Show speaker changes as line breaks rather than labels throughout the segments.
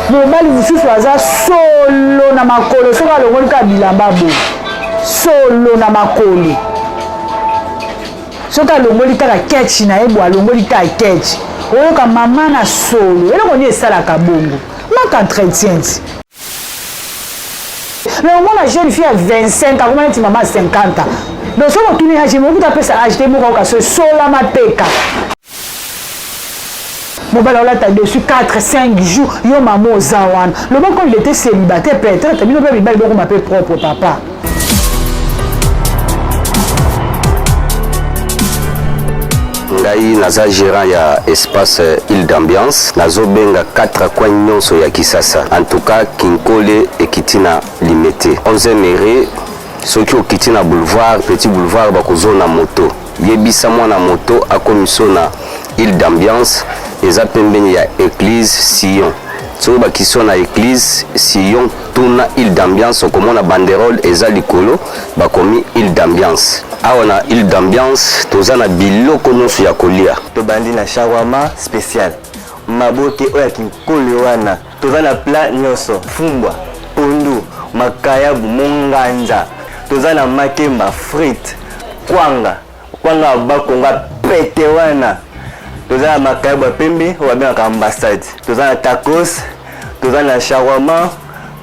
Mobali mosusu aza solo na makolo, soki alongoli kaka bilamba bo solo na makolo, soki alongoli kaka ketch na ye bo, alongoli kaka ketch, oyoka mama na solo. Eloko nini esalaka bongo? Manque entretien ti. Mais omona jeune fille ya 25 akoma neti mama ya 50 ans. Donc soki otuni age, mokuta apesa age te, moko ayoka so esola mapeka. Mobali aolata dessus 4 5 jours, yo mama oza wana, loba quand il était célibataire. Peut-être bino mpe mibali bokoma mpe propre, papa.
Ngai naza gérant ya espace Ile d'Ambiance. Nazobenga 4 coin nyonso ya Kisasa. En tout cas, Kinkole ekiti na Limete, 11e rue. Soki okiti na boulevard, petit boulevard, bakozona moto. Yebisa mwana moto akomiso na Ile d'Ambiance, eza pembeni ya église Sion. Soki bakiso na église Sion, tuna Ile d'Ambiance, okomona banderole eza likolo, bakomi Ile d'Ambiance. Awa na Ile d'Ambiance, toza na biloko nyonso ya kolia.
Tobandi na shawarma spécial, maboke oyo ya Kinkole wana. Toza na plat nyonso: fumbwa, pondu, makayabu, monganza. Toza na makemba, frite, kwanga, kwanga ya Bakonga pete wana. Toza na makayabu ya pembe oyo babengaka ambassade. Toza na tacos, toza na shawarma,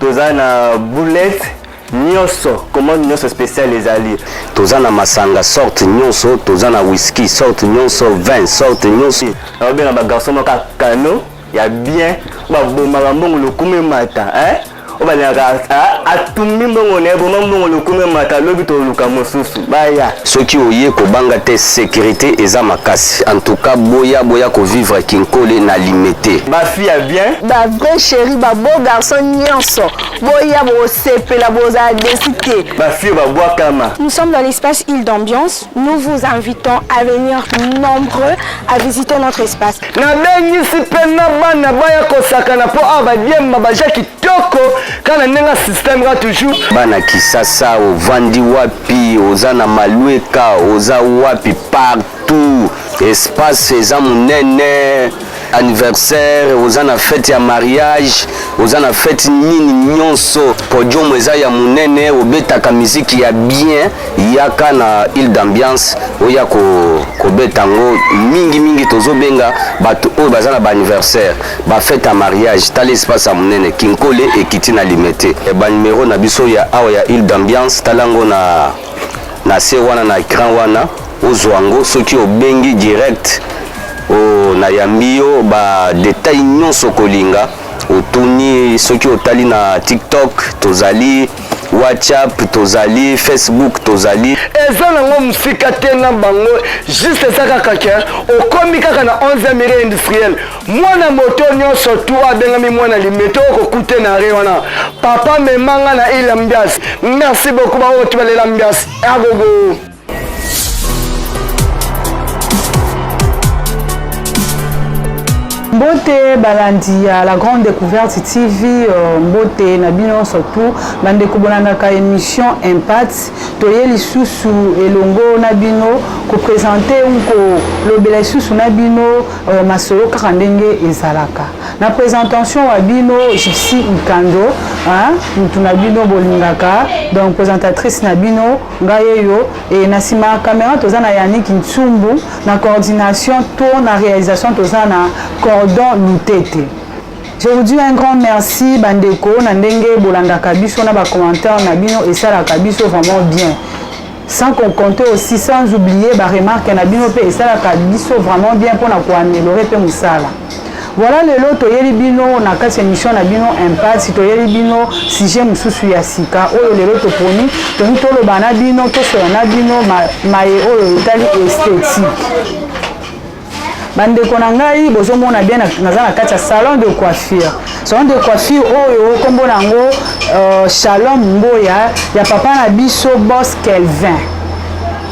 toza na boulette nyonso, commande nyonso spécial ezali.
Toza na masanga sorte nyonso, toza na whisky sorte nyonso, vin sorte nyonso.
Naobenga bagarçon moko ya kano ya bien, babomaka mbongo lokumu emata, hein? Oyo balingaka atumbi mbongo na ye, boma mbongo lokumu emata, lobi toluka mosusu baya.
Soki oye, kobanga te, sécurité eza makasi. En tout cas, boya, boya kovivre Kinkole na Limete.
Bafille ya bien,
bavrai chéri, babeau garçon nyonso, boya, bosepela, bozala déçus te.
Bafille babwakama.
Nous sommes dans l'espace Île d'Ambiance. Nous vous invitons à venir nombreux à visiter notre espace.
Nabengisi mpe na bana baya kosakana, mpo awa badiemba baja kitoko kaka na ndenge ya système kaka toujours.
Bana Kisasa, ovandi wapi? Oza na Malweka, oza wapi? Partout, espace eza monene. Anniversaire, oza na fête ya mariage, oza na fête nini nyonso, podium eza ya monene, obetaka miziki ya bien, yaka na Ile d'Ambiance, oya kobeta yango mingimingi. Tozobenga bato oyo baza na baanniversaire, bafête ya mariage. Tala espace ya monene, Kinkole ekiti na Limete. Banimero na biso ya awa ya Ile d'Ambiance, tala yango na se wana, na écran wana, ozwa yango. Soki obengi direct, nayambi yo, badetail nyonso kolinga otuni. Soki otali na TikTok tozali, WhatsApp tozali, Facebook tozali.
Eza nango mosika te na bango, juste eza kaka ke okomi kaka na 11e rue industrielle. Mwana moto nyonso tu abengami mwana Limete, okokute na re wana. Papa, memanga na Ile Ambiance. Merci beaucoup bango tu balela ambiance agogo.
Mbote balandi ya La Grande Découverte TV, mbote na bino surtout bandeko bolandaka émission Impact. Toye lisusu elongo na bino koprésenter ou kolobela lisusu na bino masolo kaka ndenge ezalaka. Na présentation wa bino Gypsy Nkando, mutu na bino bolingaka, donc présentatrice na bino ngai eyo. E na nsima ya caméra toza na Yannick Ntsumbu, na coordination to na réalisation toza na Cordon Lutete. Je vous dis un grand merci bandeko na ndenge bolandaka biso na bacommentaire na bino, esalaka biso vraiment bien. Sans qu'on compte aussi, sans oublier baremarque na bino mpe esalaka biso vraiment bien mpona koaméliorer mpe mosala. Voilà, lelo toyeli bino na kati ya émission na bino Impact, toyeli bino sujet mosusu ya sika oyo lelo toponi tongi toloba na bino, tosola na bino maye oyo etali esthétique. Bandeko na ngai, bozomona bien, naza na kati ya salon de coiffure, salon de coiffure oyo nkombo na yango Shalom Mboya, ya papa na biso Boss Kelvin.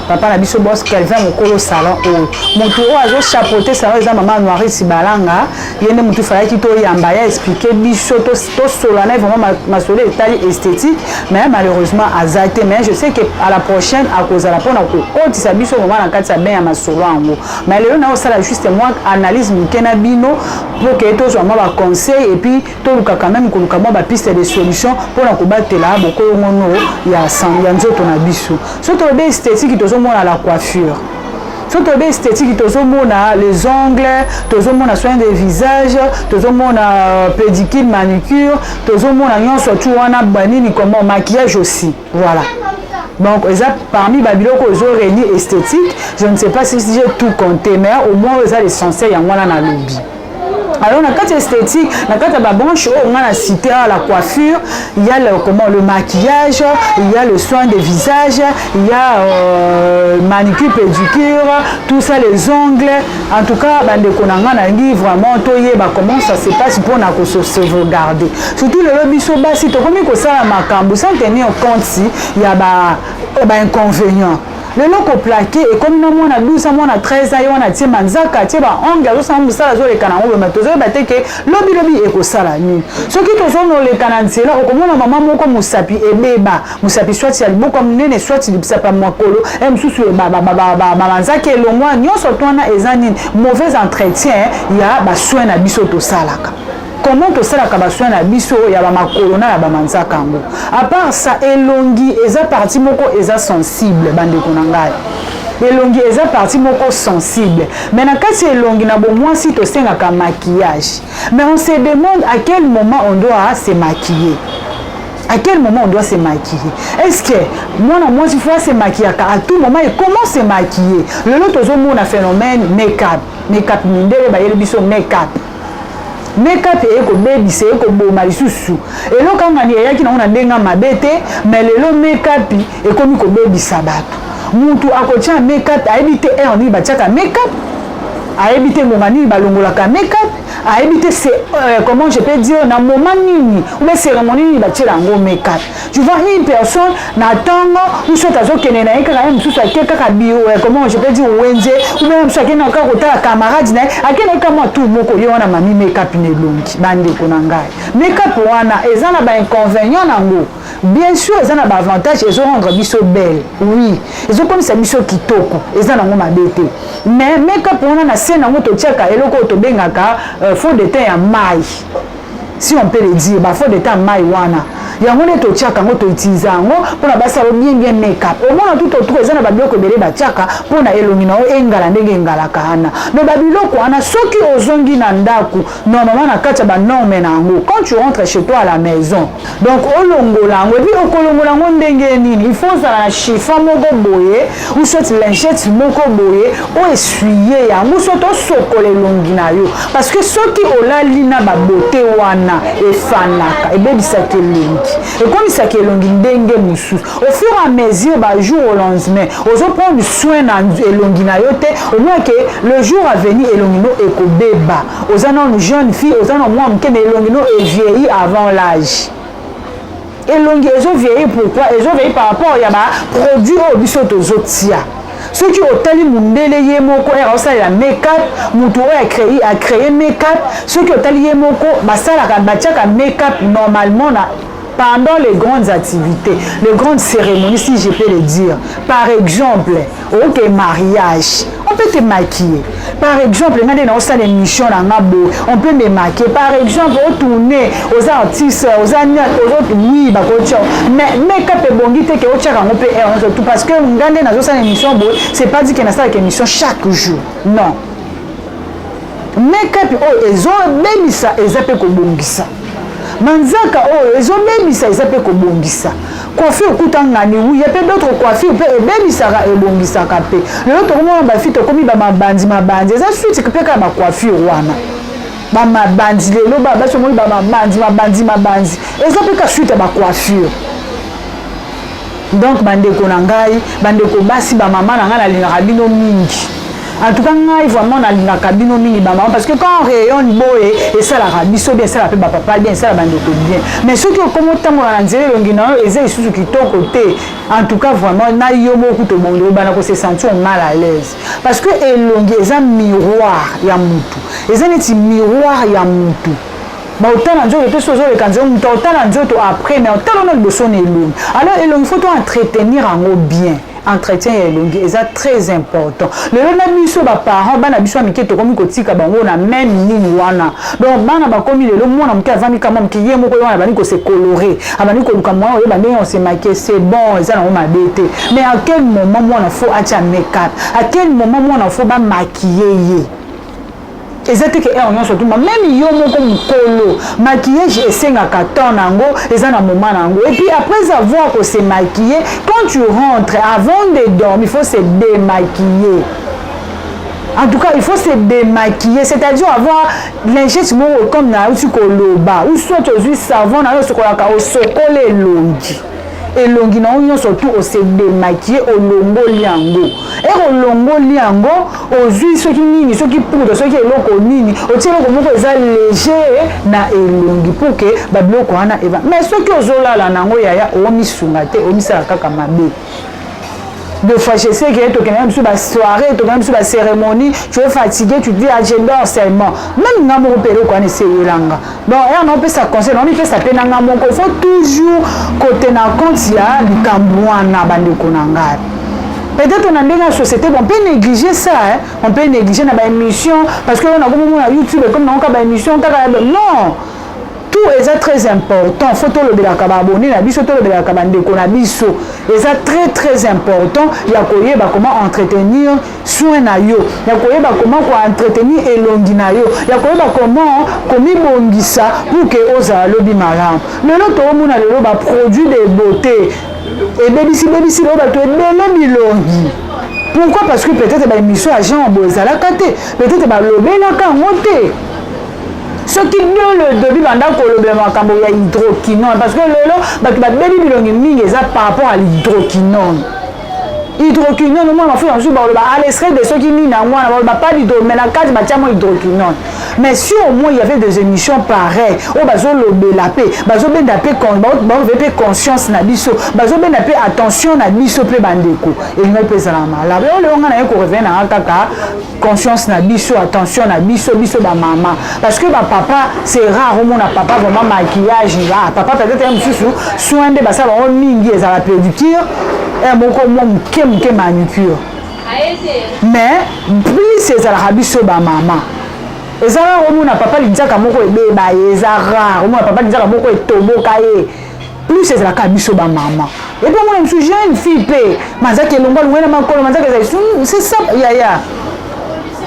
Papa na biso boss Kelvin mokolo salon oyo. Moto oyo azo chapeauter salon eza mama Noirisi Balanga, ye nde motu falaki toyamba ye expliquer biso tosola na ye vraiment masolo etali esthétique, mais malheureusement aza te. Mais je sais que à la prochaine akozala mpona kokotisa biso vraiment na kati ya bain ya masolo yango. Mais lelo naosala juste mwa analyse moke na bino pour que tozwa mwa baconseil et puis toluka quand même koluka mwa bapiste de solution mpona kobatela bokolongono ya, ya nzoto na biso. So tolobi esthétique, tozomona la coiffure. So tolobi esthétique, tozomona les ongles, tozomona soin de visage, tozomona pédicure, manicure, tozomona nyonso tu wana, banini, comment, maquillage aussi. Voilà, donc eza parmi babiloko ozo réunir esthétique. Je ne sais pas si j'ai tout compté, mais au moins eza l'essentiel, yango wana nalobi. Alors na kati esthétique, na kati ya babranche oyo nga na cité awa, la coiffure, il y a le, comment, le maquillage, il y a le soin de visage, il y a manicure, pédicure, tout ça, les ongles. En tout cas, bandeko na nga, nalingi vraiment toyeba comment ça se passe mpona kose sauvegarder. Surtout lelo biso basi tokomi kosala makambo sans tenir compte ya bainconvénient ba. Lelo koplaquer ekomi na mwana 12, mwana 13, ye wana atie manzaka, atie baongles, azosala mosala, azoleka nango bema. Tozoyeba te ke lobilobi ekosala nini. Soki tozonoleka na nzela, okomona mama moko mosapi ebeba, mosapi soit ya liboko monene, soit lisapi ya makolo e mosusu, bamanzaka elongwa nyonso. To wana eza nini? Mauvais entretien ya basoin na biso tosalaka. Comment tosalaka basoin na biso ya bamakolo na ya bamanzaka yango? À part ça, elongi eza partie moko eza sensible. Bandeko na ngai, elongi eza partie moko sensible, mais na kati elongi na bomwasi tosengaka maquillage. Mais on se demande à quel moment on doit se maquiller. À quel moment on doit se maquiller? Est-ce que mwana mwasi faut se maquillaka à tout moment? Et comment se maquiller? Lelo tozomona phénomène make-up, make-up. Mindele bayeli biso make-up. Make-up eye kobebisa, eye koboma lisusu. Eloko angani eyaki nango na ndenge mabe te, mais lelo make-up ekomi kobebisa bato. Mutu akotia make-up, ayebi te heure nini batiaka make-up, ayebi te ngonga nini balongolaka make-up, ayebi te comment je peux dire, na moment nini ou bien cérémonie nini batiela yango make-up. Tu vois une personne na ntongo ou soit azokende na ye kaka, ye mosusu ake kaka bi, comment je peux dire, wenze, ou bien mosusu akende kaka kotala camarade na ye, akende kaka mwa tour moko, ye wana mami make-up na elongi. Bandeko na ngai, make-up wana eza na bainconvénient nango. Bien sûr eza na baavantage, ezorendre biso belle, oui, ezokomisa biso kitoko, eza nango mabe te. Mais make-up wana, na se nango totiaka eloko oyo tobengaka fond de teint ya mai, si on peut le dire. Bafond de teint mai wana, yango nde totiaka yango, toutiliser yango mpona basala bien bien make-up. Omona tout autour eza na babiloko ebele batiaka mpona elongi na yo engala ndenge engalaka wana. Mais babiloko wana, soki ozongi na ndako, normalement na kati ya banorme na yango, quand tu rentres chez toi à la maison, donc olongola yango. Et puis okolongola yango ndenge nini? Il faut ozala na chiffon moko boye ou soit lingette moko boye oyo essuyer yango, soit osokola elongi na yo, parce que soki olali na babote wana, efanaka, ebebisaka elongi, ekomisaka elongi ndenge mosusu. Au fur et à mesure bajour au lendemain ozoprendre soin na elongi na yo te, omona ke le jour à venir elongi no ekobeba. Oza nanu jeune fille, oza na mwa moke, mais elongi no evieilli avant l'âge. Elongi ezovieillir. Pourquoi ezovieillir? Par rapport ya baproduit oyo biso tozotia. Soki otali mundele ye moko ere aosalela make-up, motu oyo acréer make-up, soki otali ye moko, basalaka, batiaka make-up normalement na pendant les grandes activités, les grandes cérémonies, si je peux le dire. Par exemple, ok, mariage, on peut te maquiller. Par exemple, nga nde naosala émission na nga boye, on peut me maquiller. Par exemple, otourne, oza artiste, oza, oui, bakotia, mais make-up ebongi te ke otiaka yango mpe heure nyonso tout, parce que nga nde nazosala émission boye, c'est pas dit ke nasalaka émission chaque jour, non. Make-up oyo ezobebisa, eza mpe kobongisa. Manzaka oyo ezobebisa, eza mpe kobongisa. Coiffure okuta ngani, oui, ya mpe d'autres coiffure mpe ebebisaka, ebongisaka mpe. Lelo tokomona bafi tokomi bamabandi mabandi, eza suite mpe kaka bacoiffure wana, bamabandi. Lelo basi omoni bamabandi mabandi mabandi, eza mpe ka suite ya bacoiffure. Donc bandeko na ngai, bandeko basi, bamama na ngai, nalingaka bino mingi. En tout cas ngai vraiment nalingaka bino mingi ba maman, parce que quand on rayonne boye esalaka biso bien, esalaka mpe ba papa bien, esalaka bandeko bien. Mais soki okomi otambola na nzela, elongi na yo eza lisusu kitoko te, en tout cas vraiment na yo moko kutu obongi obanda ko se sentir mal à l'aise, parce que elongi eza miroir ya mutu, eza neti miroir ya mutu. Baotala nzoto te, so ozoleka nzoto, moto aotala nzoto après, mais otala na liboso na elongi. Alors elongi, faut to entretenir yango bien. Entretien ya elongi eza très important. Lelo na biso baparent, bana biso ya mike, tokomi kotika bango na même nini wana. Donc bana bakomi lelo, mwana moke avandi kama moke, ye moko ye wana abandi kose colorer, abandi koluka mwana oyeba ndenge ose maquiller. C'est bon, eza nango mabe te, mais à quel moment mwana faut atia make-up? À quel moment mwana faut bamaquiller ye? Eza te ke heure nyonso tuma. Même yo moko mokolo, maquillage esengaka temps na yango, eza na moment na yango. Et puis après avoir kose maquiller, quand tu rentres, avant de dormir, il faut se démaquiller. En tout cas, il faut se démaquiller, c'est-à-dire avoir lingette moko comme na uti koloba, ou soit ozwi savon na yo, osokolaka, osokola elongi, elongi na yo nyonso tu, ose démaquiller, olongoli yango. Ere olongoli yango, ozwi soki nini, soki poudre, soki eloko nini, otie eloko moko eza léger na elongi pour que babiloko wana eva. Mais soki ozolala nango, yaya, omisunga te, omisala kaka mabe. Deux fois, je sais que tokende biso basoirée, tokende biso bacérémonie, tu es fatigué, tu dis: «Ah, je dors seulement.» Même nga moko mpe eloko wana eseyelanga. Donc ere naopesa conseil, naomipesa mpe na nga moko, il faut toujours kotena compte ya likambo wana. Bandeko na ngai, peut-être na ndenge ya société, bon, on peut négliger ça, hein? On peut négliger na baémission, parce que oyo nakomomona YouTube comme nango ka baémission kaka. Non, tout eza très important. Faut tolobelaka baabonnés na biso, tolobelaka bandeko na biso. Eza très très important ya koyeba comment entretenir soin na yo, ya koyeba comment koentretenir elongi na yo, ya koyeba comment komibongisa pour que ozala lobi malamu. Lelo toomona lelo baproduit de beauté ebebisi bebisi lelo bato ebele bilongi. Pourquoi? Parce que peut-être baémission ya genre boye ezalaka te, peut-être balobelaka yango te. Soki dès le début banda kolobela makambo ya hydroquinone, parce que lelo bato babebi bilongi mingi eza par rapport à l'hydroquinone. Hydroquinone, omona mafuta mosusu baloba à l'extrait de soki nini yango wana, baloba pas d'hydro, mais na kati batia mo hydroquinone. Mais si au moins il y avait des émissions pareilles oyo bazolobela mpe bazobenda mpe baove mpe conscience na biso, bazobenda mpe attention na biso mpe bandeko, elingaki mpe ezala malamu. Oyo lelo nga naye korevenir nanga kaka conscience na biso, attention na biso, biso bamama, parce que bapapa, c'est rare omona papa vraiment maquillage. Ah, papa peut-être ye mosusu soin nde basala bango mingi ezala pédicure moko mwa moke moke, manucure, mais plus ezalaka biso bamama. Eza rare omona papa linzaka moko ebeba ye, eza rare omona papa linzaka moko etoboka ye. Plus ezalaka biso bamama. Et puis omona mosusu jeune fille mpe manzaka elongo alongwe na makolo, manzaka ezali, c'est ça yaya,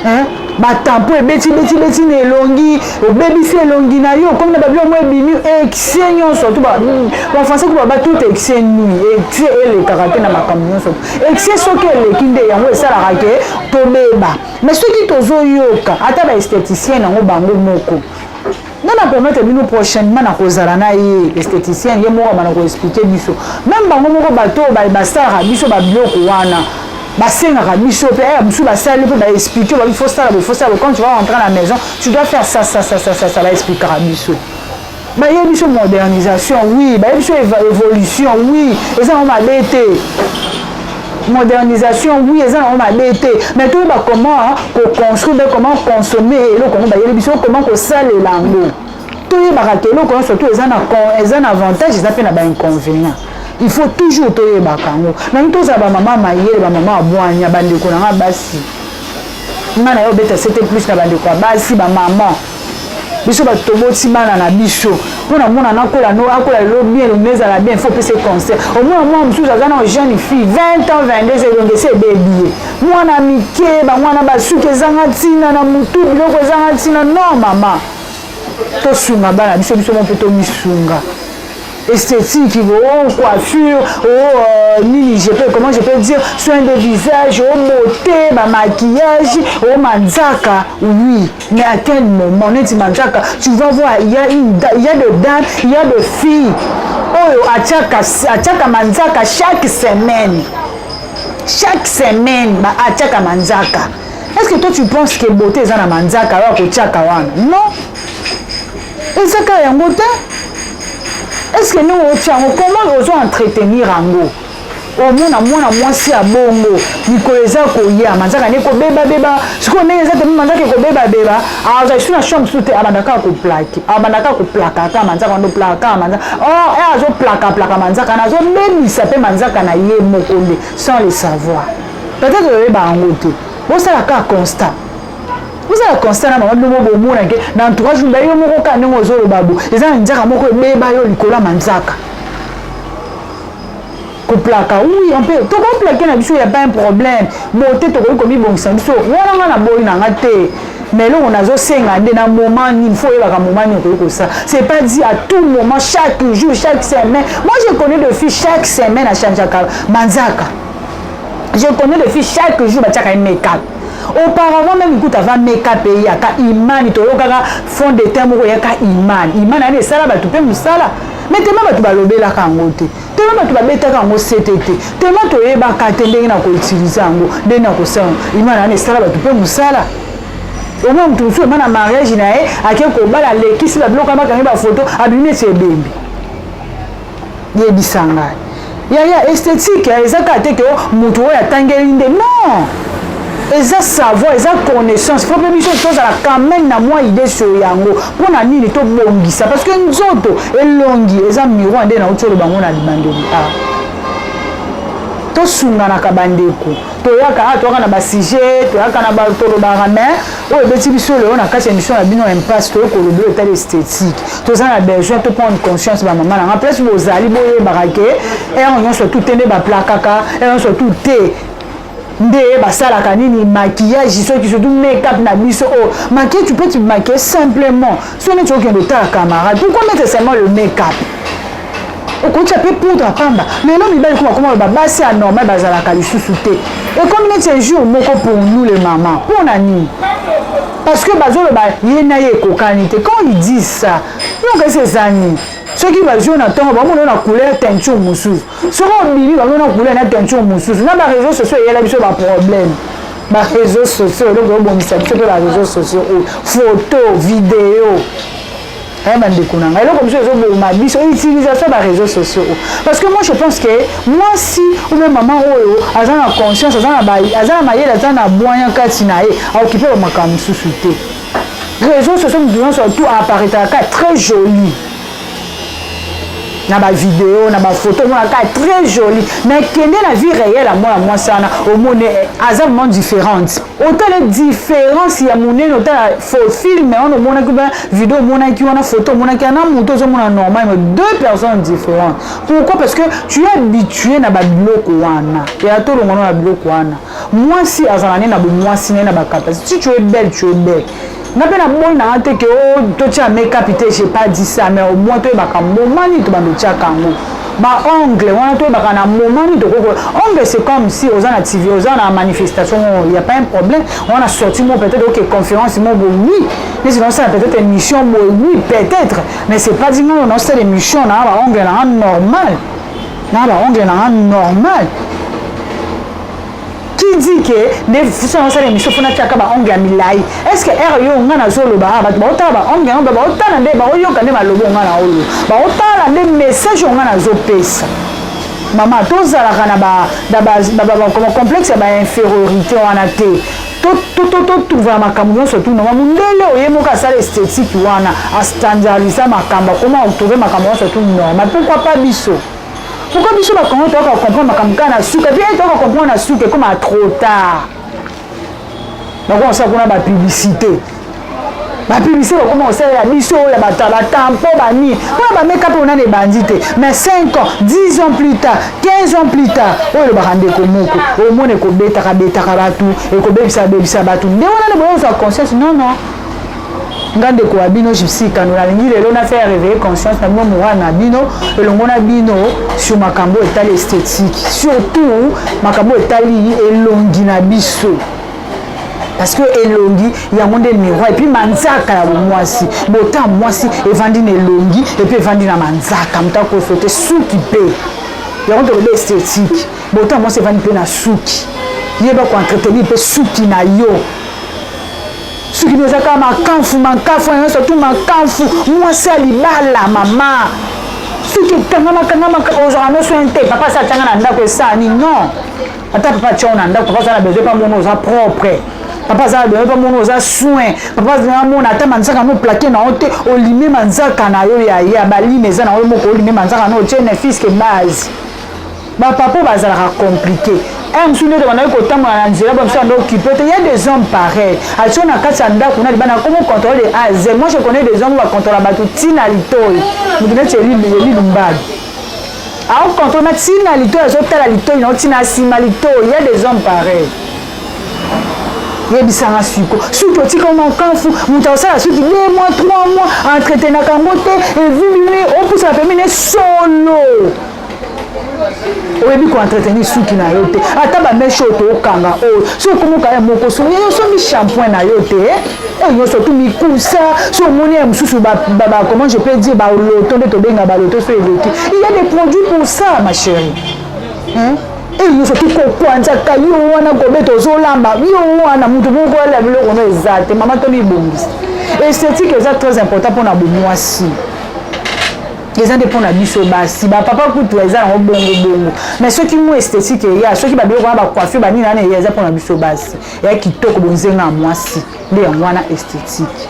hein? Batampo ebeti beti beti na elongi, obebisi elongi na yo, komi na babiloko mo ebimi, excès nyonso tu. Bafrançais ku baba tout excès nuit. Excès elekaka te na makambo nyonso. Excès soki eleki nde yango esalaka ke tobeba. Mais soki tozoyoka ata baesthéticien yango bango moko, nga na permettre bino, prochainement na kozala na ye esthéticien, ye moko abana koexpliquer biso. Même bango moko bato oyo basalaka biso babiloko wana, basengaka biso mpe mosusu basali mpe baexpliquer babi: «Faut sala boye, faut sala boye. Quand tu vas rentrer à la maison, tu dois faire ça, ça, ça, ça, ça, ça.» Baexpliquaka biso, bayebi biso modernisation, oui, bayebi biso évolution, oui, eza nango mabe te. Modernisation, oui, eza nango mabe te, mais toyeba comment koconstruire mpe comment consommer eloko yango bayeli biso, comment kosalela yango. Toyebaka ke eloko nyonso to eza na avantage, eza mpe na bainconvénient. Il faut toujours toyebaka yango. Nangi tozala bamama mayele, bamama ya bwanya. Bandeko na nga basi, nga na ye obeta sete plus na bandeko ya basi, bamama. Biso bato toboti bana na biso mpona mwana nakola no akola lelo bien, elongi ezala bien, faut opesa conseil. Omona mwana mosusu aza na jeune fille, 20 ans, 22, elongi esi ebebi ye. Mwana mike, bamwana basuki ezanga ntina na motu, biloko ezanga ntina. Non, mama, tosunga bana biso, biso mo mpe tomisunga. Esthétique, oh, coiffure, oh, nini, je peux, comment je peux dire, soin de visage, oh, beauté, ba maquillage, oh, manzaka, oui, mais à quel moment? Neti manzaka, tu vas voir, il y a de dames, il y a de filles oyo atiaka, atiaka manzaka chaque semaine, chaque semaine ba atiaka manzaka. Est-ce que toi tu penses que beauté eza na manzaka oyo akotiaka wana? Non, eza kaka yango te. Est-ce que ndenge otia yango, comment ozo entretenir yango? Omona mwana mwasi ya bongo, mikolo eza koya, manzaka nde ekobebabeba. Sikoyo ndenge eza te, manzaka ekobebabeba, azwa lisusu na chambre mosusu te, abanda kaka koplaquer, abanda kaka koplaka kaka manzaka wana, oplaka kaka manzaka. Or e azoplakaplaka manzaka na, azobebisa mpe manzaka na ye moko nde sans le savoir. Peut-être oyeba yango te. Bosala kaka constat, ozala constat na mama bino bomona ke na entourage mba yo moko kaka ndenge ozoloba bo eza na nzaka moko ebeba yo likolo ya manzaka koplaka. Oui, on peut, tokoplaquer na biso, ya pas un problème. Beauté, tokoki komibongisa biso wana, nga na boyi na nga te. Mais eloko nazosenga nde, na moment nini faut oyebaka moment nini okoki kosala. C'est pas dit à tout moment, chaque jour, chaque semaine. Moi, je connais de filles, chaque semaine achangeaka manzaka. Je connais de filles, chaque jour batiaka ye make-up. Auparavant même kuta avant make-up eyaka, imani toyokaka fond de teint moko eyaka, imani. Imani ani esala bato mpe mosala, mais tema bato balobelaka yango te, tema bato babetaka yango sete te, tema toyebaka te ndenge na koutiliser yango, ndenge na kosala. Imani ani esala bato mpe mosala. Omoi moto mosusu ema na mariage na ye, ake kobala, alekisi babiloko, bakangi bafoto, abimi neti ebembe. Yebisa ngai yaya, esthétique eza kaka te ke motu oyo atangeli nde. Non, eza savoir, eza connaissance. Faut mpe biso tozala quand même na mwa idée sur yango. Mpo na nini tobongisa? Parce que nzoto, elongi eza miroir. Nde nauti oloba yango na libandeli. A tosunganaka, bandeko. Toyaka a toyaka na basujet, toyaka na tolobaka, mais oyo ebeti biso lelo na kati ya émission na bino Impasse, toyei koloba oyo etali esthétique. Toza na besoin toprendre conscience. Bamama nanga, place bozali, boyebaka ke heure nyonso tu te nde baplakaka, heure nyonso tu te nde basalaka nini, maquillage, soki surtout make-up na biso oyo maquille. Tu peux te maquiller simplement. So neti okende otala camarade, pourquoi mettre seulement le make-up? Okotia mpe poudre pamba. Lelo mibali kuma koma loba basi ya normal bazalaka lisusu te. Ekomi neti un jour moko pour nous les mamans. Mpo na nini? Parce que bazoloba ye na ye ekokani te. Quand ils disent ça, donc esi eza nini? Soki bazwi na ntongo, bamona na couleur teinture mosusu. Soki obimi, bamona couleur na teinture mosusu. Na baréseaux sociaux eyela biso baproblème. Baréseaux sociaux, eloko ebongisa biso mpe baréseaux sociaux oyo, photo, vidéo. Aya bandeko na ngai, eloko mosusu ezoboma biso, utilisation ya baréseaux sociaux. Parce que moi, je pense que mwasi ou bien mama oyo aza na conscience, aza na mayele, aza na bwanya kati na ye, aokipe bamakambo mosusu te. Réseaux sociaux, motu nyonso tout apparaîtraka très joli na bavideo, na bafoto, omonaka très joli. Mais kende na vie réelle ya mwana mwasi wana, omoni aza vraiment différente. Otala différence ya monene. Otala film wana omonaki, ba video omonaki wana, photo omonaki wana, moto ozomona normal, mais deux personnes différentes. Pourquoi? Parce que tu es habitué na babiloko wana. Ya tolongwana na biloko wana. Mwasi azala nde na bomwasi naye, na bacapacité. Si tu es belle, tu es belle. Nga mpe naboyi nanga te ke o totia make-up te, j'ai pas dit ça. Mais au moins toyebaka moment nini tobanda otiaka yango. Baongle wana, toyebaka na moment nini tokoko. Ongle, c'est comme si oza na TV, oza na manifestation, y a pas un problème wana. Sorti mo peut-être oke conférence mo boye, oui, neti naosala peut-être émission boye, oui, peut-être. Mais c'est pas dit nga naosala émission na baongle nanga normal, na baongle nanga normal. Qui dit ke nde so nasala émission mpo natiaka baongle ya milai? Est ce que heure yo nga nazoloba, ah, bato baotala baongle yango, baotala nde, baoyoka nde maloba nga na oloba, baotala nde message oyo nga nazopesa? Mama, tozalaka na bacomplexe ya bainfériorité wana te. Totrouva makambo nyonso tu normal. Mondele oye moko asala esthétique wana, astandardisa makambo, akoma otrouve makambo nyonso tu normal. Pourquoi pas biso? Pourquoi biso bakongo toyoka comprendre makambo kaka na suka? Puis toyoka comprendre na suka, ekoma trop tard. Bakoma kosala kuna bapublicité, bapublicité bakoma kosalela biso oyo ya bato ya batampo banini mpona bameka mpe onana ebandi te. Mais 5 ans, 10 ans plus tard, 15 ans plus tard, oyo elobaka ndeko moko, omona ekobetaka betaka bato, ekobebisa bebisa bato. Nde wana nde boyozwa conscience. Non, non, nga ndeko ya bino Gypsy Kano, nalingi lelo na faire réveiller conscience na bino, moral na bino, elongo na bino sur makambo etali esthétique, surtout makambo etali elongi na biso. Parce que elongi yango nde miroir. Et puis manzaka ya bomwasi, bota mwasi evandi na elongi, et puis evandi na manzaka. Moto akoso te, suki mpe yango. Toloba esthétique, bota mwasi evandi mpe na suki. Yeba koentretenir mpe suki na yo. Soki no eza kaka makamfu makamfu nyonso tu makamfu, mwasi ya libala mama. Soki ekangama kangama ozwaka no soin te, papa asi atianga na ndako esani non. Ata papa atia na ndako, papa aza na besoin pa mona oza propre. Papa aza na besoin pa mona oza soin. Papa aza mona ata manzaka no plaqué na yo te, olime manzaka na yo ya ya balime eza na yo moko olime manzaka na otie ne fiske base. Ba papa bazalaka compliqué. Un mosusu nde tobandaki kotambola na nzela ba mosusu anda occupé te. Il y a des hommes pareils. Atio na kati ya ndako na libanda komo contrôle de A à Z. Moi je connais des hommes ba contrôle bato tina litoi. Moto neti Eli Eli Lumbadi. Ao contrôle na tina litoi azotala litoi na tina nsima litoi. Il y a des hommes pareils. Yebisanga siko soki otika makamfu moto akosala soki 2 mois 3 mois entretenaka yango te evimimi opusaka pembeni solo oyebi koentretenir suki na yo te ata bameshe oyo tookanga oyo soki okomoka ya moko so ye osombi shampoing na yo te oyo nyonso tu mikusa so omoni ya mosusu comment je peux dire baloto nde tobenga baloto so eleki il y a des produits pour ça ma chérie hein? eyo nyonso tukokwanzaka yo wana kobeta ozolamba yo wana moto moko alia biloko no eza te mama tomibongisa esthétique eza très important mpona bomwasi eza nde mpona biso basi bapapa kutu eza yango bongo bongo mais soki mwa esthétique eya soki babiloko wana bacoiffure banini wana eya eza mpona biso basi eya kitoko bonzenga ya mwasi nde yango wana esthétique.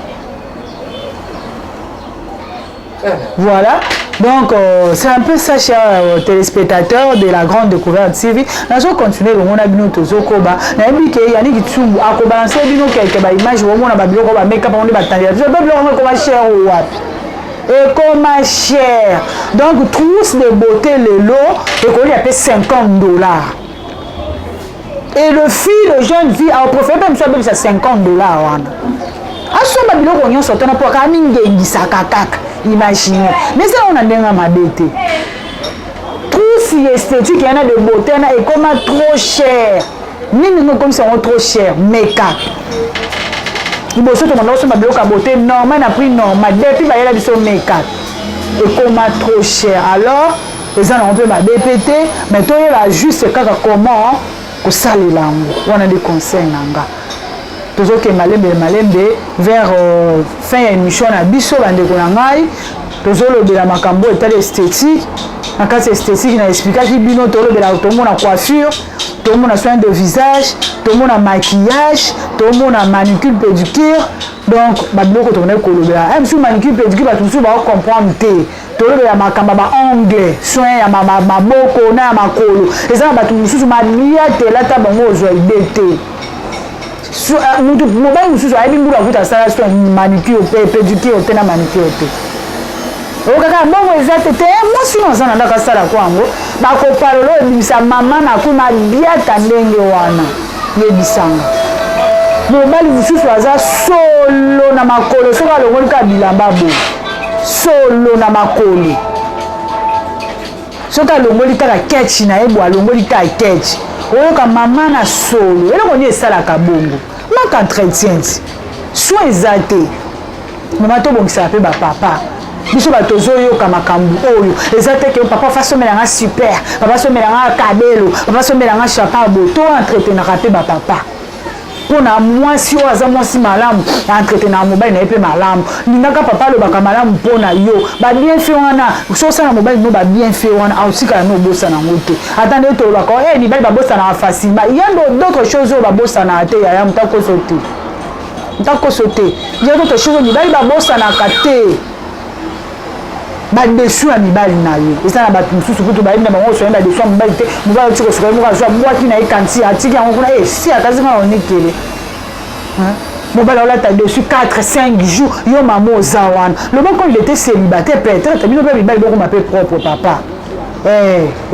Voilà. Donc, c'est un peu ça, chers téléspectateurs de la Grande Découverte TV. Nous allons continuer le monde bino tozokoba. Nayebi ke Yannick Tsumbu akobalancer bino quelques ba images omona ba biloko ba make-up on ba tandela. Biso ba biloko ekoma cher ou wapi? Ekoma cher. Donc, trousse de beauté lelo ekoli ya pe $50. Et le fille, le jeune fille a préféré même soit bebisa $50 wana. Asomba biloko nyonso tona po kaka mingengisaka kaka. Imagine. Mais ça on a ndenga mabe te. Trousse esthétique yana de beauté na ekoma trop cher. Nini ngo comme ça trop cher make-up. Liboso tobanda kosomba biloko ya beauté normal na prix normal depuis bayela biso make-up ekoma trop cher. Alors eza nango mpe mabe mpe te, mais toyeba juste kaka comment kosalela yango. Wana nde conseil na nga. Tozokende malembe malembe vers fin ya émission na biso bandeko na ngai. Tozolobela makambo etali esthétique. Na kati esthétique na explikaki bino tolobela tomona coiffure, tomona soin de visage, tomona maquillage, tomona manucure pédicure. Donc babiloko tokendaki kolobela mosusu manucure pédicure bato mosusu baocomprendre te. Tolobela makambo ya baongle, soin ya maboko na ya makolo. Eza na bato mosusu mabia te elata bango ozwa ide te. Mutu mobali mosusu ayebi mbula kuta asala soin manucure pe pédicure te na manucure te. Oyo kaka mbongo eza te te mwasi no aza na ndako asala ko yango bakopalola oyo ebimisa mama na kuna biata ndenge wana yebisanga. Mobali mosusu aza solo na makolo soki alongoli kaka bilamba boye solo na makolo soki alongoli kaka ketch na ye bo alongoli kaka ketch oyoka mama na solo eloko nini esalaka bongo manque entretien ti soin eza te. Mama tobongisaka mpe bapapa biso bato tozoyoka makambo oyo eza te ke papa fa somela nga super, papa somela nga kabelo, papa somela nga chapa bo to entretenaka mpe bapapa mpona mwasi oyo aza mwasi malamu entretenaka mobali na ye mpe malamu. Lingaka papa alobaka malamu mpona yo babienfait wana so osala mobali no babienfait wana aotikala no obosana yango te. Ata nde tolobaka e mibali babosanaka facilement, ya d'autres choses oyo babosanaka te yaya moto akoso te ntakoso te ya d'autres choses mibali babosanaka te. Badesu ya mibali na yo eza na bato mosusu kutu bayebi na bango osoye badesu ya mobali te. Mobali oti kosoka ye moko azwa bwaki na ye kanti atiki yango kuna e si akasi nga na onekele. Mobali aolata dessus 4 5 jours yo mama oza wana loba comme il était célibataire peut-être bino mpe mibali bokoma mpe propre papa.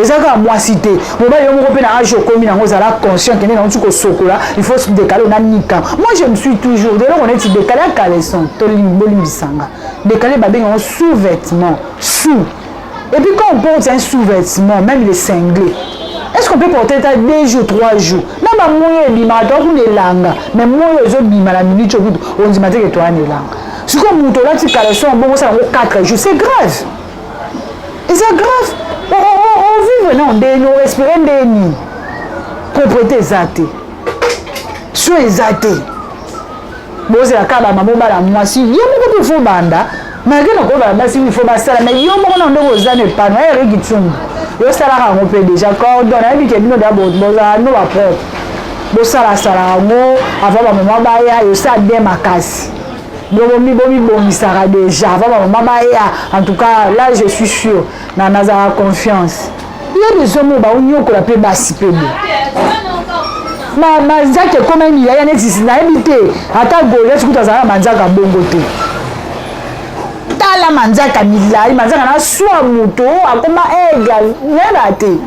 Eza kaka mwasi te mobali yo moko mpe na age okomi nango ozala conscient kende nango ti kosokola il faut se décaler onanika. Moi je me suis toujours de eloko neti décaler ya caleçon bolimbisanga décaler babenga yango sous-vêtement sous. Et puis quand on porte un sous-vêtement même les cinglés est-ce qu'on peut porter ça 2 jours 3 jours na ba moyo ebimaka to kuna elanga mais moyo ezobima na minute oyo kutu ondima te ke toya na elanga sikoyo moto olati caleçon bongo osala yango 4 jours c'est grave. Eza grave. Ovivre na ndeni orespire ndeni propreté eza te soin eza te. Bozela kaka bamama obala mwasi, yo moko mpe fo banda. Malgré nakobala basi, il faut basala, mais yo moko na ndenge oza na epano ya Eric Tsumbu, yo osalaka yango mpe déjà cordon. Nayebi ke bino da bozala no bapropre, bosalasala yango avant bamama baya. Yosala bien makasi, bomibongisaka déjà avant bamama baya. En tout cas là, je suis sûr na nazala confiance. Ye des hommes oyo baonyokola mpe basi mpe bo manzaka ekoma milai neti nayebi te. Ata Goliath kutu azalaka manzaka bongo te. Tala manzaka milai, manzaka na swa moto akoma aigle, nayeba te.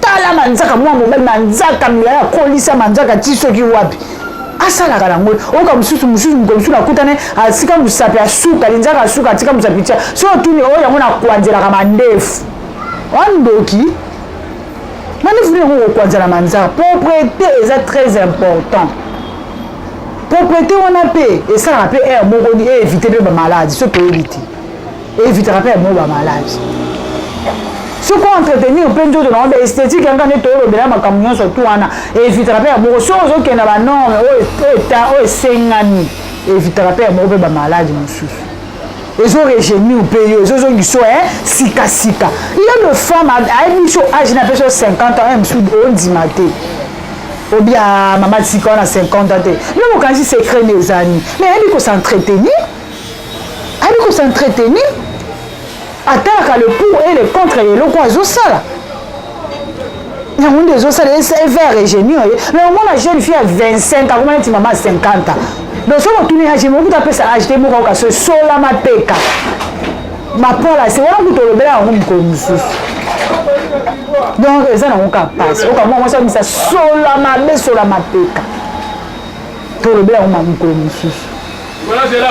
Tala manzaka, mwa mobali, manzaka milai, akolisa manzaka ti soki wapi asalaka nango. Oyoka mosusu, mosusu, mokolo mosusu nakutani, asika mosapi asuka, linzaka asuka, atika mosapi tia. So otuni oyo yango nakwanzelaka mandefu, wandoki mandefu nini yango kokwanzela manzaka. Propreté eza très important. Propreté wana mpe esalaka mpe aire moko eévite mpe bamaladi. So toyebi te, eévitaka mpe moko bamaladi. Soki entretenir mpe nzoto nango, baesthétique yanga nde toyolobela makambo nyonso tu wana, evitaka mpe ya moko. Soki ozokenda banorme oyo esengami, evitaka mpe ya moko mpe bamaladi mosusu. Ezorajeunir mpe yo, ezozongisa sikasika. Ye le femme ayebi biso age na mpe so 50 ans mosusu ondima te, obia mama tika wana 50 ans te. Bino mokanisi secret nde ezani, mais ayebi kos'entretenir, ayebi kos'entretenir, atalaka le pour et le contre ya eloko azosala. Yango nde ezosala eva rajeunir ye. Mais omona jeune fille ya 25 akoma neti mama 50 ans. Donc soki otuni age moko, kuta apesa age te. Moko akoka so esola mapeka bapola se wana, kuta olobela yango mokolo mosusu. Donc eza nango ka pasi oka mwa mwasi abimisa sola mabe, sola mapeka. Tolobela yango mokolo mosusu.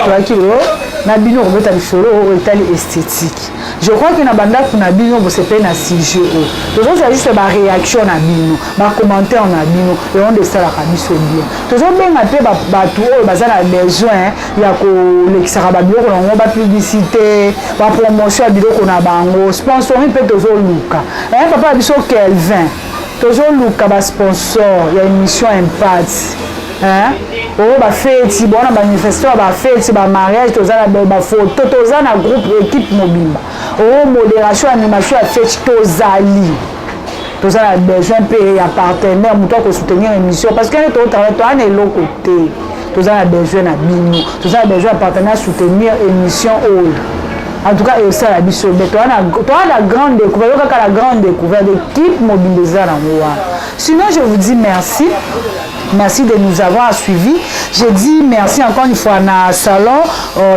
Toyaki lelo na bino kobeta lisolo oyo etali esthétique. Je crois que na bandako na bino bosepeli na sujet oyo. Tozozwa juste baréaction na bino, bacommentaire na bino, yango nde esalaka biso bien. Tozobenga mpe bato oyo baza na besoin ya kolekisaka babiloko nango, bapublicité, bapromotion ya biloko na bango, sponsoring mpe tozoluka. Papa ya biso Kelvin, tozoluka basponsor ya émission Impact oyo, bafeti bona, bamanifestation ya bafeti, bamariage, toza na bafoto, toza na groupe, équipe mobimba oyo, modération, animation ya feti, tozali. Toza na besoin mpe ya partenaire, moto akosoutenir émission, parce que nde totravaille, toza na eloko te. Toza na besoin na bino, toza na besoin ya partenaire soutenir émission oyo. En tout cas esala biso be toza na grande découverte. Yo kaka la grande découverte, équipe mobimba eza nango wana. Sinon, je vous dis merci. Merci de nous avoir suivis. Je dis merci encore une fois à salon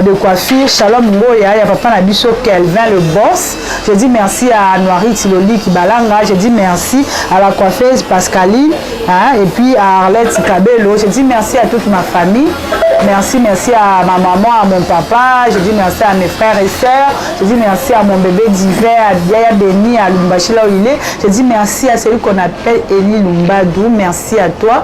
de coiffure Shalom Ngoya, ya papa na biso Kelvin le boss. Je dis merci à Noiri Tiloli Kibalanga. Je dis merci à la coiffeuse Pascaline, hein, et puis à Arlette Cabello. Je dis merci à toute ma famille. Merci, merci à ma maman, à mon papa. Je dis merci à mes frères et sœurs. Je dis merci à mon bébé d'hiver, à Biaya Beni, à Lumbashi là où il est. Je dis merci à celui qu'on appelle Eli Lumbadou. Merci à toi.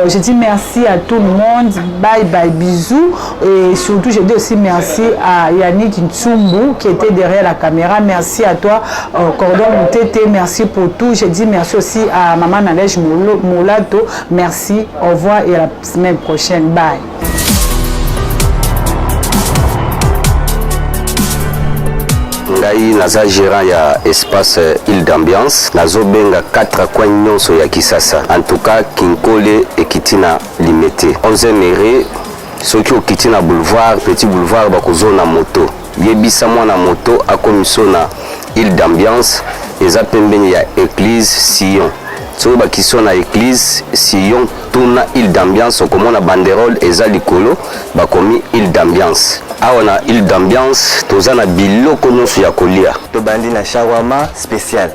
Je dis merci à tout le monde. Bye bye, bisous. Et surtout, je dis aussi merci à Yannick Ntsumbu qui était derrière la caméra. Merci à toi, Cordon Moutete. Merci pour tout. Je dis merci aussi à maman Nalège Molato. Merci. Au revoir et à la semaine prochaine. Bye.
Ngai naza gérant ya espace Ile d'Ambiance. Nazobenga 4 coin nyonso ya Kisasa. En tout cas, Kinkole ekiti na Limete, 11e rue. Soki okiti na boulevard, petit boulevard, bakozona moto. Yebisa mwana moto akomiso na Ile d'Ambiance, eza pembeni ya église Sion. Soki bakiso na église Sion, tuna Ile d'Ambiance, okomona banderole eza likolo, bakomi Ile d'Ambiance. Awa na Ile d'Ambiance, toza na biloko nyonso ya kolia.
Tobandi na shawarma spécial,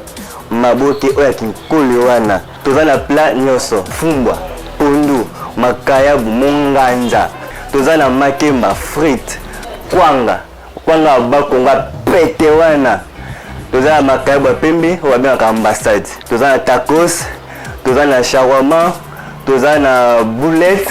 maboke oyo ya kinkole wana. Toza na plat nyonso: fumbwa, pondu, makayabu, monganza. Toza na makemba, frite, kwanga, kwanga ya bakonga pete wana. Toza na makayabu ya pembe oyo babengaka ambassade. Toza na tacos, toza na shawarma, toza na boulette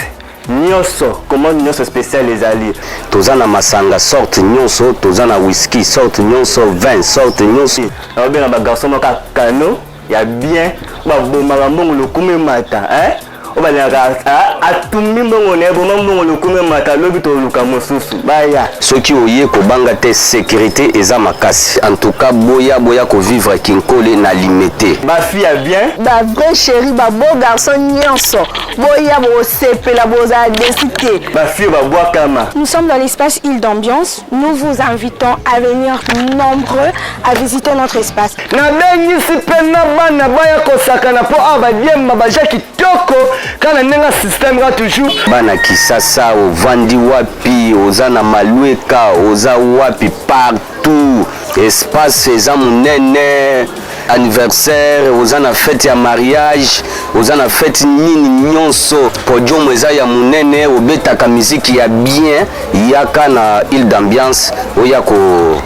nyonso, commande nyonso spécial ezali.
Toza na masanga sorte nyonso, toza na whisky sorte nyonso, vin sorte nyonso.
Naobenga bagarçon moko ya kano ya bien, babomaka mbongo lokumu emata, hein? Oyo balingaka atumbi mbongo na ye, boma mbongo lokumu emata, lobi toluka mosusu baya.
Soki oye kobanga te, securite eza makasi. En tout cas boya boya ko vivre Kinkole na Limete.
Ba fille ya bien.
Ba vrai cherie, ba beau garçon nyonso boya bokosepela, bozala deçu te.
Ba fille babwakama.
Nous sommes dans l'espace Île d'ambiance, nous vous invitons à venir nombreux à visiter notre espace.
Nabengisi mpe na bana baya kosakana mpo awa badiemba baja kitoko kaka na ndenge ya système kaka toujours.
Bana Kisasa ovandi wapi, oza na Malueka, oza wapi, partout espace eza monene. Anniversaire, oza na fete ya mariage, oza na fete nini nyonso, podium eza ya monene, obetaka miziki ya bien, yaka na Ile d'ambiance oya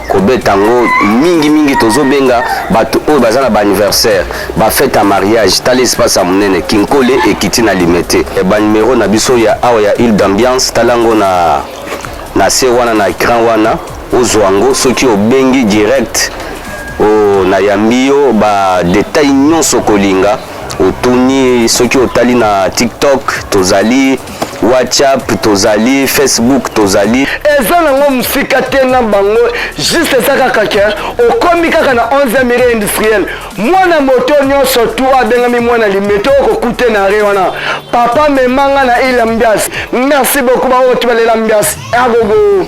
kobeta yango mingi mingi. Tozobenga bato oyo baza na baanniversaire, bafete ya mariage. Tala espace ya monene, Kinkole ekiti na Limete. Banimero na biso ya awa ya Ile d'ambiance, tala yango na se wana na écran wana, ozwa yango. Soki obengi direct, nayambi yo, badetail nyonso kolinga otuni. Soki otali na TikTok tozali, WhatsApp tozali, Facebook tozali.
Eza nango mosika te na bango, juste eza kaka ke okomi kaka na 11e rue industrielle. Mwana moto nyonso tu abengami mwana Limete okokute na re wana, papa memanga na Ile Ambiance. Merci beaucoup baoyo tu balela ambiance agogo.